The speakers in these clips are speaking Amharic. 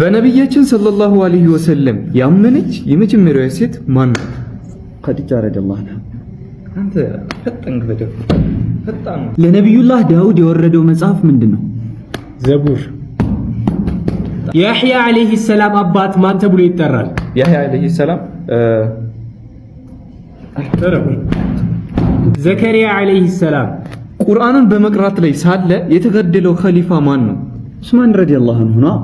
በነቢያችን ሰለላሁ ዐለይሂ ወሰለም ያመነች የመጀመሪያዋ ሴት ማን ነው? ኸዲጃ ረዲየላሁ ዐንሃ። አንተ ፈጠንክ፣ በደምብ ፈጣን ነው። ለነቢዩላህ ዳውድ የወረደው መጽሐፍ ምንድን ነው? ዘቡር። የያሕያ ዓለይሂ ሰላም አባት ማን ተብሎ ይጠራል? ያህያ ዐለይሂ ሰላም። ዘከሪያ ዓለይሂ ሰላም። ቁርአንን በመቅራት ላይ ሳለ የተገደለው ኸሊፋ ማን ነው? ዑስማን ረዲየላሁ ዐንሁ ነው።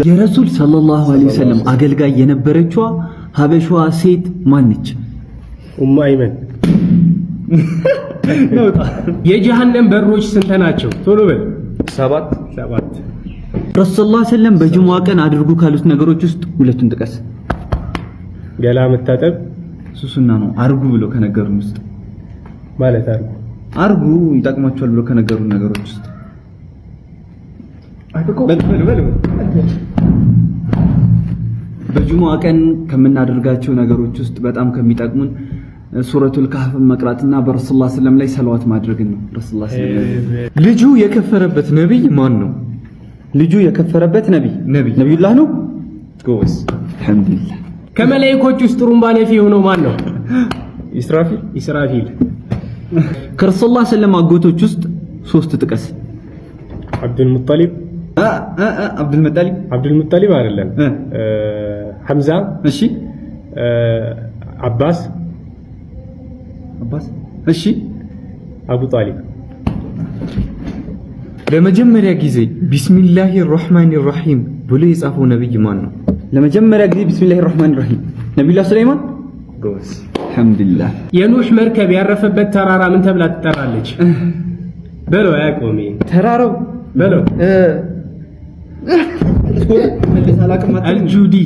የረሱል ሰለላሁ ዐለይሂ ወሰለም አገልጋይ የነበረችዋ ሀበሿ ሴት ማነች? ኡሙ አይመን። የጀሃነም በሮች ስንት ናቸው? ቶሎ በል። 7። 7። ረሱል ሰለላሁ ዐለይሂ ወሰለም በጅሙዓ ቀን አድርጉ ካሉት ነገሮች ውስጥ ሁለቱን ጥቀስ። ገላ መታጠብ። ሱሱና ነው። አርጉ ብሎ ከነገሩን ውስጥ። ማለት አድርጉ? አርጉ፣ ይጠቅማቸዋል ብሎ ከነገሩን ነገሮች ውስጥ። በል በል። በጅሙዓ ቀን ከምናደርጋቸው ነገሮች ውስጥ በጣም ከሚጠቅሙን ሱረቱል ካህፍን መቅራትና በረሱል ሰለላሁ ዐለይሂ ወሰለም ላይ ሰለዋት ማድረግን ነው። ረሱል ሰለላሁ ዐለይሂ ወሰለም። ልጁ የከፈረበት ነቢይ ማን ነው? ልጁ የከፈረበት ነቢይ? ነቢይ። ነቢዩላህ ነው። ጎበዝ። አልሐምዱሊላህ። ከመላኢኮች ውስጥ ጥሩምባ ነፊ የሆነው ማን ነው? ኢስራፊል። ኢስራፊል። ከረሱል ሰለላሁ ዐለይሂ ወሰለም አጎቶች ውስጥ ሶስት ጥቀስ። አብዱል ሙጠሊብ። አ አ አ አብዱል ሙጠሊብ። አብዱል ሙጠሊብ አይደለም። ሐምዛ። እሺ። አባስ። አባስ፣ እሺ። አቡ ጣሊብ። ለመጀመሪያ ጊዜ ቢስሚላሂ ራህማን ራሂም ብሎ የጻፈው ነብይ ማን ነው? ለመጀመሪያ ጊዜ ቢስሚላሂ ራህማን ራሂም ነቢዩላህ ሱለይማን። ጎበዝ። አልሐምዱሊላህ። የኑህ መርከብ ያረፈበት ተራራ ምን ተብላ ትጠራለች? በለው አያቆሚ። ተራራው? በለው። መልስ አላውቅም አትልም? አልጁዲ።